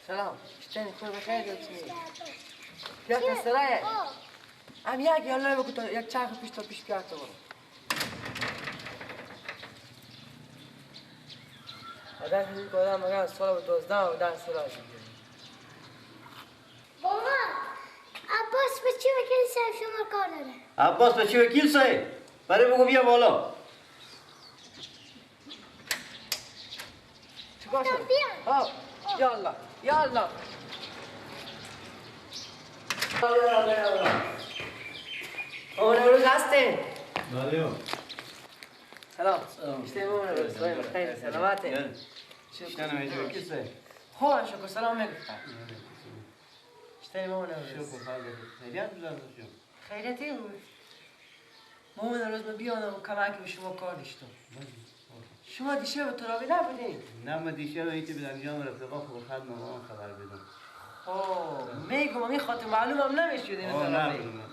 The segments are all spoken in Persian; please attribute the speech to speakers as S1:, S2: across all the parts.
S1: سلام. اشتنی خور بخیر دلچنی. پیاتا سرایه. هم یک یالا بگو تا یک چرخ پیش تا پیش پیاتا برو. آدم که آدم مگه سال 12 و 10 سال دیگه.
S2: بابا عباس به چی وکیل صاحب شما کار داره؟
S3: عباس به چی وکیل صاحب؟ برای بگو بیا بالا.
S1: چیکار شد؟ آه یالا یالا. اون روز هستین؟
S3: بله.
S1: سلام. اشتیم اون روز خیر سلامته.
S3: شنم ایجا وکیل صاحب.
S1: خوب شکر سلام میگفتم. اشتیم اون روز.
S3: شکر خیریت بود.
S1: خیریتی بود. مامان روز من بیانم و کمک به شما کار داشتم. شما دیشب به ترابی نبودین؟
S3: نه من دیشب ایتی بدم جام رفیقا خوب خد مامان خبر بدم.
S1: خب میگم این خاطر معلومم نمیشد این ترابی.
S3: نه بودم.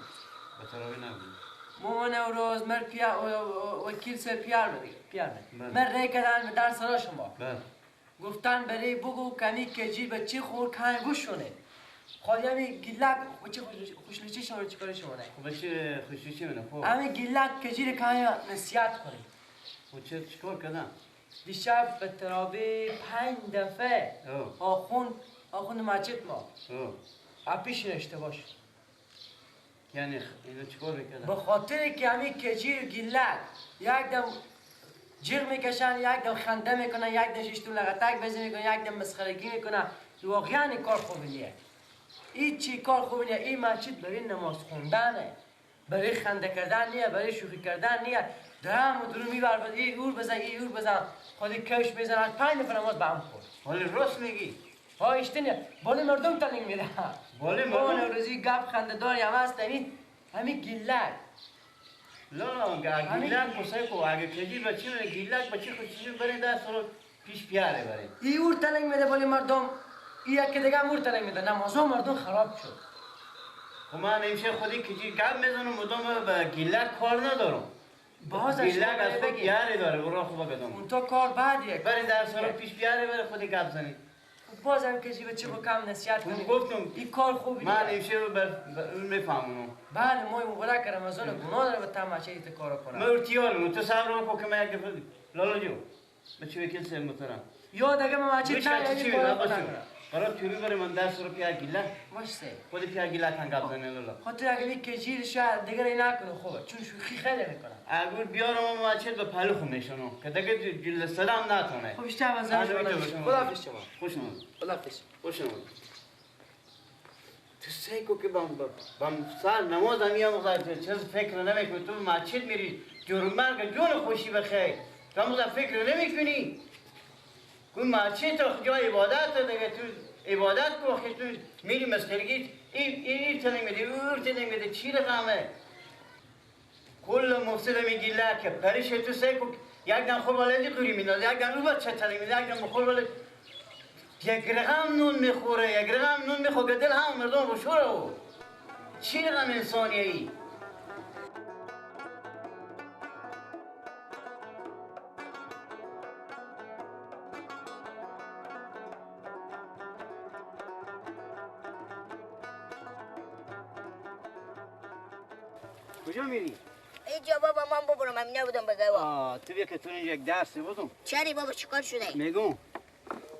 S3: به ترابی نبودم.
S1: مامان روز مر پیا وکیل سه پیار بده پیار بده. مر ری کردن به در سرا شما.
S3: بله.
S1: گفتن برای بگو کمی کجی به چی خور کن گوشونه. خود یعنی گیلک چه خوشلوچی شما چیکار شما نه؟
S3: خب چه خوشلوچی منه خب.
S1: همین گیلک کجی رو کن نصیحت کنی.
S3: خب چه چیکار کردم؟
S1: دیشب به ترابی 5 دفعه آخوند مسجد ما. پیش اشتباه شد.
S3: یعنی اینو چیکار میکردن؟
S1: به خاطر که همین کجی و گیلک یک دم جیغ میکشن، یک دم خنده میکنن، یک دم شیشتون لغتک بزن میکنن، یک دم مسخرگی میکنن. واقعا این کار خوبی نیه. این چی کار خوبی نیه. این مسجد برای نماز خوندنه، برای خنده کردن نیه، برای شوخی کردن نیه. درم و درو میبر، این اور بزن، این اور بزن، خودی کش بزن، 5 نفر نماز به هم خورد.
S3: ولی راست میگی.
S1: ها اشتنیه. بالی مردم تلنگ میده.
S3: بالی مردم
S1: روزی گپ خنده داری هم هست. همین گیلک.
S3: لا لا گیلک کسای کو اگه کجی بچی نه گیلک بچی خود چیزی برای دست رو پیش پیاره برای.
S1: ای اور تلنگ میده بالی مردم. ای یکی دیگه هم اور تلنگ میده. نمازو مردم خراب شد.
S3: خب من همیشه خودی کجی گپ میزنم مدام به گیلک کار ندارم.
S1: باز
S3: گیلک از خود پیاره داره برو خوبا بدم.
S1: اون تا کار بعدیه.
S3: برای درس رو پیش پیاره برای خودی گپ زنی.
S1: بازم کسی به چه کم نصیحت کنی.
S3: گفتم
S1: این کار خوبی
S3: من امشب بر میفهمونم.
S1: بله ما مبارک رمضان گناه داره به تماشا ایت کارو کنم.
S3: من ارتیالم تو صبر کن که من یک دفعه لالا جو به چه وکیل سه محترم.
S1: یا دیگه من چه نه
S3: قرار توری برای من 10 روپیه گیله.
S1: باشه.
S3: خود پیار گیله کن گپ زنه لالا.
S1: خاطر اگه یک کجیر شاید دیگه نکنه خوبه چون شوخی خیلی میکنه.
S3: اگر بیارم ما چه به پلو خو میشونم که دیگه جل سلام نتونه.
S1: خب بیشتر از خدا شما.
S3: خوش اومد.
S1: خدا حافظ.
S3: خوش اومد. تو سیکو که بام سال نماز هم میام چیز فکر نمیکنی تو مسجد میری جور مرگ جون خوشی بخیر. تو موقع فکر نمیکنی. اون مسجد تو جای عبادت دیگه تو عبادت کو که تو میری مسخرگی این تنگ میده اون تنگ میده چی رقمه کل مفسد میگی که پریش تو سیکو یک دم خور بالای قوری میندازه یک دم رو بچه تنگ میده یک دم خور بالای یک رقم نون میخوره یک رقم نون میخوره دل هم مردم بشوره او چی رقم انسانیه ای. کجا میری؟
S4: اینجا بابا من ببرم من نبودم به گوا.
S3: تو بیا که تو یک درس بودم.
S4: چرا بابا چیکار شده؟
S3: میگم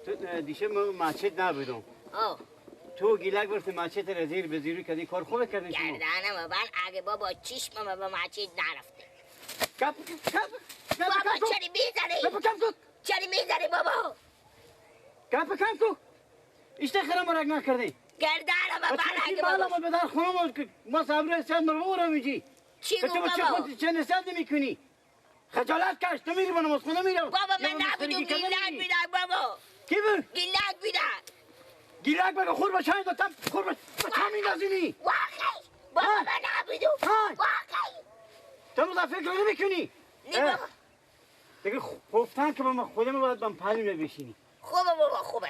S3: تو دیشب من مسجد نبودم. تو گیلک برفتی مسجد را زیر به زیری کردی کار خوبه کردی شما.
S4: گردنم من اگه بابا چشمم به مسجد نرفته.
S3: کپ کپ
S4: بابا چرا میزنی؟
S3: کپ کپ
S4: چرا میزنی بابا؟
S3: کپ کپ کو اشته خرم مرگ نکردی.
S4: گردنم من اگه بابا
S3: ما به در خونم ما صبر چند مرور میجی.
S4: چی گو بابا؟
S3: تو چه نصیحت نمی‌کنی؟ خجالت کش تو میری با نماز خونه میرم.
S4: بابا من نبودم گیلک میدم بابا.
S3: کی بود؟
S4: گیلک میدم.
S3: گیلک بگو خور با چند تا خور با چند میندازینی؟
S4: واقعی بابا من نبودم. واقعی
S3: تو موقع فکر نمی‌کنی؟
S4: نه بابا.
S3: دیگه گفتن که با خودم باید با پلو بشینی.
S4: خوبه بابا خوبه.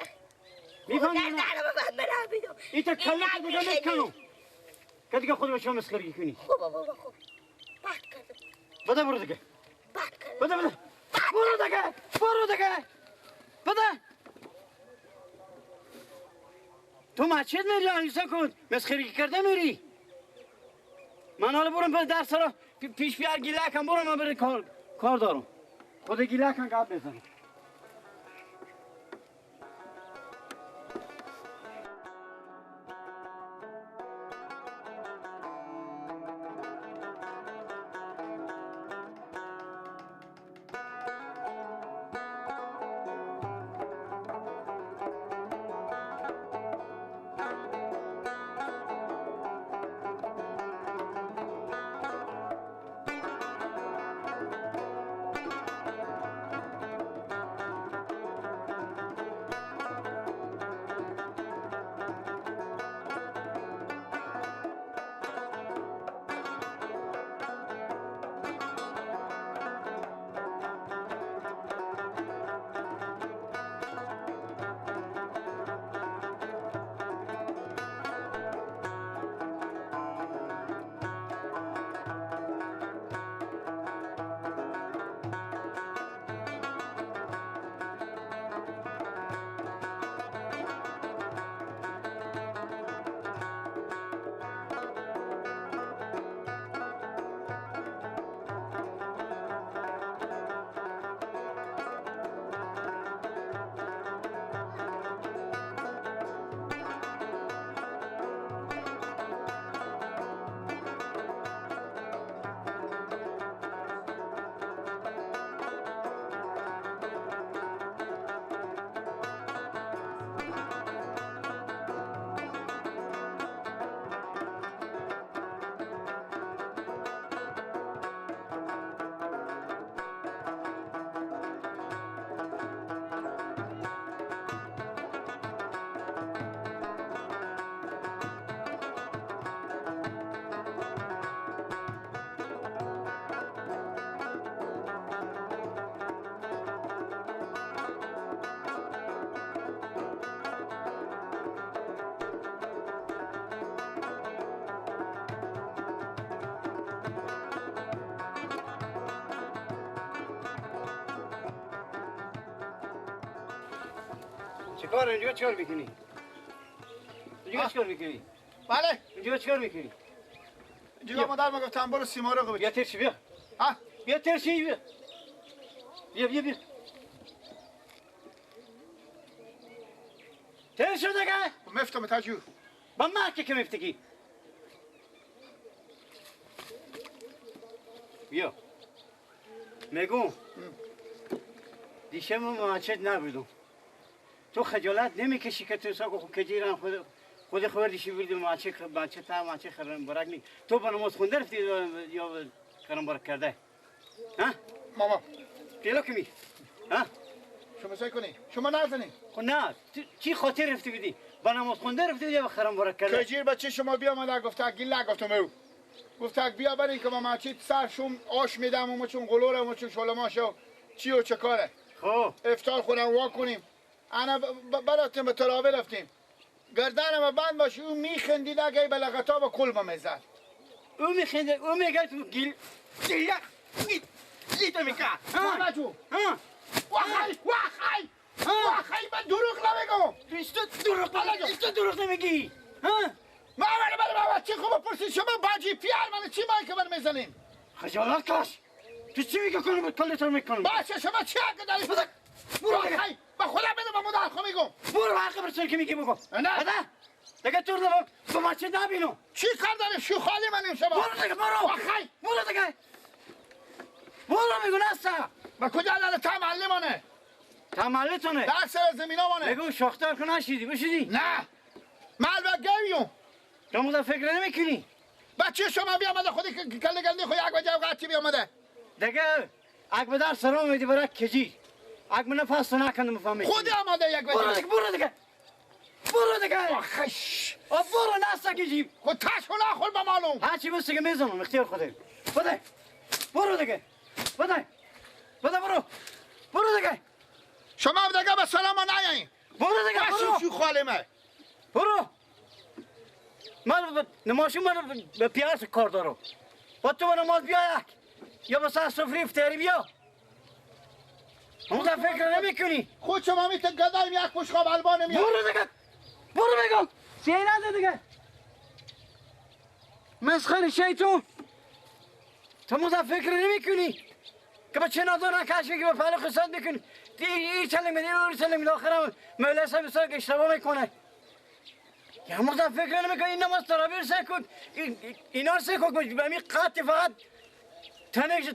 S3: میفهمی؟
S4: نه من نبودم.
S3: این تا کله دیگه نکنم. که دیگه خود به شما مسخرگی کنی.
S4: خوبه بابا خوب. بد کردم.
S3: بده برو دیگه.
S4: بد کردم.
S3: بده بده. برو دیگه. برو دیگه. بده. تو مسجد میری آنیسا کن مسخرگی کرده میری. من حالا برم به درس را پیش بیار گیلکم برم من بره کار دارم. خود گیلکم گپ بزنم. چیکار اینجا چیکار میکنی؟ اینجا چیکار میکنی؟
S5: بله
S3: اینجا چیکار میکنی؟
S5: اینجا مادر ما گفتم برو سیمرغ بگیر.
S3: بیا ترشی بیا.
S5: ها
S3: بیا ترشی بیا. بیا بیا بیا. ترشو دیگه.
S5: مفتم تاجو.
S3: با مرکی که مفتگی. بیا. میگم دیشب من مسجد نبودم. تو خجالت نمیکشی که تو ساکو خود کجیرم خود خوردیشی بردی بچه تا بچه خرم برک نی تو با نماز خونده رفتی یا خرم برک کرده ها
S5: ماما
S3: پیلا کمی ها
S5: شما سعی کنی شما نزنی
S3: خب نه چی خاطر رفتی بدی با نماز خونده رفتی یا خرم برک کرده
S5: کجیر بچه شما بیا مادر گفت گیل گفتم او گفت بیا برین که ما مچی سر شم آش میدم و ما چون قلوره و چون شلماشو چی و چه کاره
S3: خب
S5: افطار خورم وا کنیم انا براتیم به تراوه رفتیم گردنم بند باشه او میخندید اگه به لغتا با کلمه میزد
S3: او میخندید او میگه تو گیل گیل گیل میکه
S5: ماما جو وخی وخی وخی من دروغ نمیگم تو
S3: دروغ نمیگی ها
S5: ما بله چی خوب پرسید شما باجی پیار من چی مایک من میزنین
S3: خجالت کش تو چی میگی کنم کلتون میکنم
S5: باشه شما چی حق داری
S3: برو
S5: وخی با خدا بده با مادر خو میگم
S3: برو حق برسون که میگی بگو
S5: نه
S3: دیگه تو رو با بچه نبینو
S5: چی کار داری شو خالی منیم شما
S3: برو دیگه برو
S5: وخی
S3: برو دیگه برو میگو نستا
S5: با کجا داره تملی
S3: تملیتونه
S5: در سر زمینا مانه
S3: بگو شاختار که نشیدی بشیدی
S5: نه مال با گویو
S3: تو مودا فکر نمیکنی
S5: بچه شما بیامده خودی که کله گنده خو یک وجه قاطی بیامده
S3: دیگه اگ به در سرام میدی برای کجی اگ من فاس نکنم مفهمی
S5: خودی آماده یک وجه
S3: برو دیگه برو دیگه برو دیگه
S5: آخش
S3: برو نستا کجی
S5: خود تاشو نخور با معلوم
S3: هرچی بس دیگه میزنم اختیار خودم بده برو دیگه بده بده برو برو دیگه
S5: شما دیگه به سلام نیایین
S3: برو دیگه برو
S5: شو خالمه
S3: برو من نماشو من به پیاز کار دارم با تو نماز بیا یک یا مثلا سفره افطاری بیا اون فکر نمیکنی
S5: خود شما میتون گدایم یک بشقاب البان میاد
S3: برو دیگه برو میگم
S1: سی نده دیگه. مسخره شیطون. تو موزا فکر نمیکنی که با چه نادان کش میگی با پهلو خسات میکنی. این چلنگ میده اون چلنگ میده آخرم مولا صاحب ساق اشتباه میکنه. یا موزا فکر نمیکنی این نماز تراویح سه کن اینا سه کن به می قطع فقط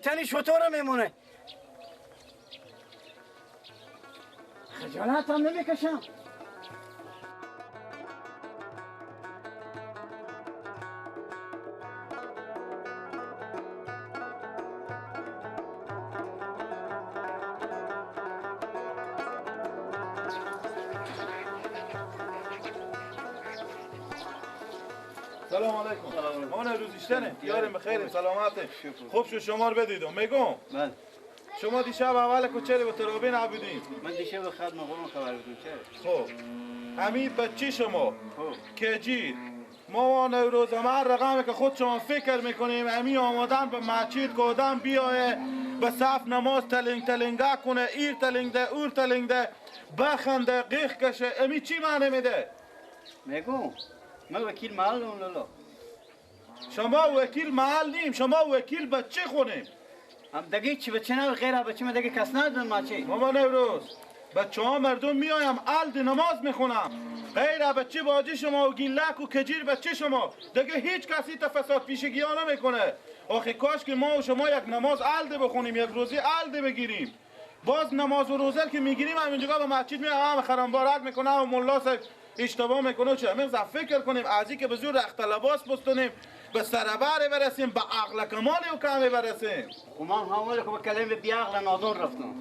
S1: تنش شطور میمونه. خجالت هم نمیکشم.
S6: سلام علیکم. ما روز ایشتنه یارم بخیر سلامت. خوب شو شما رو بدیدم. میگم
S3: بله
S6: شما دیشب اول کوچری به ترابی نبودین.
S3: من دیشب خدمت قرآن خبر بودم. چرا؟
S6: خب همین بچه شما
S3: خب
S6: کجیر ما نوروز هر رقمی که خود شما فکر میکنیم همین آمادن به مسجد که آدم بیایه به صف نماز تلنگ تلنگه کنه، ایر تلنگ ده اور تلنگ ده، بخنده قیخ کشه، امی چی معنی میده؟
S3: میگم من وکیل محل اون لالا.
S6: شما وکیل محل نیم، شما وکیل بچه خونیم.
S3: هم دیگه چی بچه نه غیر بچه من دیگه کس ندارم ما چی؟
S6: ماما نوروز بچه ها مردم میایم الد نماز میخونم غیر بچه باجی شما و گیلک و کجیر بچه شما دیگه هیچ کسی تفساد پیشگی ها نمیکنه. آخه کاش که ما و شما یک نماز الد بخونیم، یک روزی الد بگیریم. باز نماز و روزه که میگیریم همینجا به مسجد میایم هم خرمبارک میکنه و ملا صاحب اشتباه میکنه. چه همین فکر کنیم از این که به زور رخت لباس بستونیم به سربر برسیم به عقل کمال و کمی برسیم.
S3: خب من همون که با کلمه بی عقل نادون رفتم.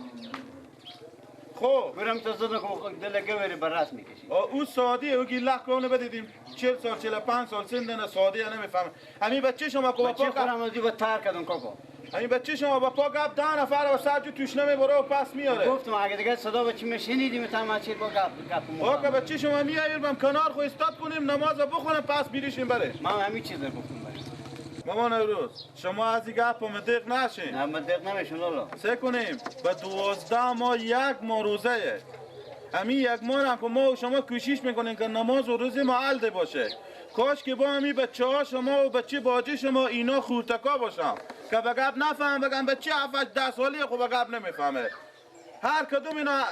S6: خب
S3: برم تا زدن که دل گوری بر راست میکشی.
S6: او ساده او گیلک کنه بدیدیم 40 سال 45 سال سن نه ساده نمیفهمه. همین بچه شما که با
S3: بچه خورم از با تار کردن کاکا.
S6: همین بچه شما با پا گپ 10 نفر و سر توش نمیبره و پس میاره.
S3: گفتم اگه دیگه صدا بچه میشنیدیم تا ما چه با گپ گپ
S6: ما. آقا بچه شما میاییم بم کنار خو استاد کنیم نماز بخونیم پس میریشیم بره.
S3: من همین چیزا گفتم برای.
S6: مامان نوروز شما از این گپ مدق نشین.
S3: نه مدق نمیشون لالا.
S6: سه کنیم به 12 ماه یک ماه روزه. همین یک ماه هم که ما و شما کوشش میکنیم که نماز و روزه ما علده باشه. کاش که با همین بچه ها شما و بچه باجی شما اینا خورتکا باشم که به گپ نفهم بگم بچه 7 10 سالی خب به گپ نمیفهمه. هر کدوم اینا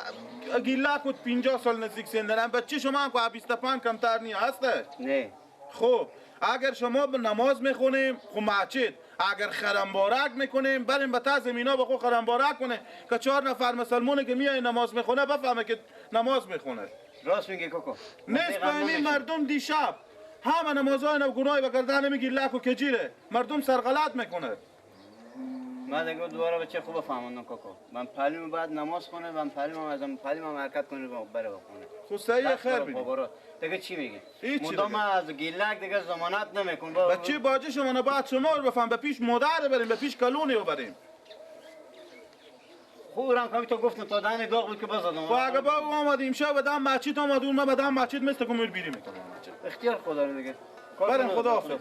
S6: گیلک و 50 سال نزدیک سن دارن. بچه شما هم که 25 کمتر نی هسته؟
S3: نه.
S6: خب اگر شما به نماز میخونیم خب مسجد، اگر خرمبارک میکنیم بریم به تا زمینا بخو خرمبارک کنه که 4 نفر مسلمونه که میای نماز میخونه بفهمه که نماز میخونه.
S3: راست میگه کوکو.
S6: نیست به مردم دیشب همه نمازهای نو گناهی بکردن نمیگی لک و کجیره مردم سرغلط میکنه.
S3: من دیگه دوباره بچه خوب فهموندم کوکو. من پلیم بعد نماز خونه، من پلیم از پلیم حرکت کنه بره بخونه.
S6: خب صحیح خیر بینی.
S3: دیگه چی میگی؟ مدام از گیلک دیگه ضمانت نمیکن.
S6: بچه باجه شما نه باید شما رو بفهم به پیش مادر بریم به پیش کلونی ببریم.
S3: خوب رم کمی تو گفتم تا دهن داغ بود که بزدم.
S6: خب اگه با آمدیم شب به دم مسجد آمد اون من به دم مسجد مثل که میر بیری میکنم.
S3: اختیار خدا رو دیگه.
S6: بریم خدا حافظ.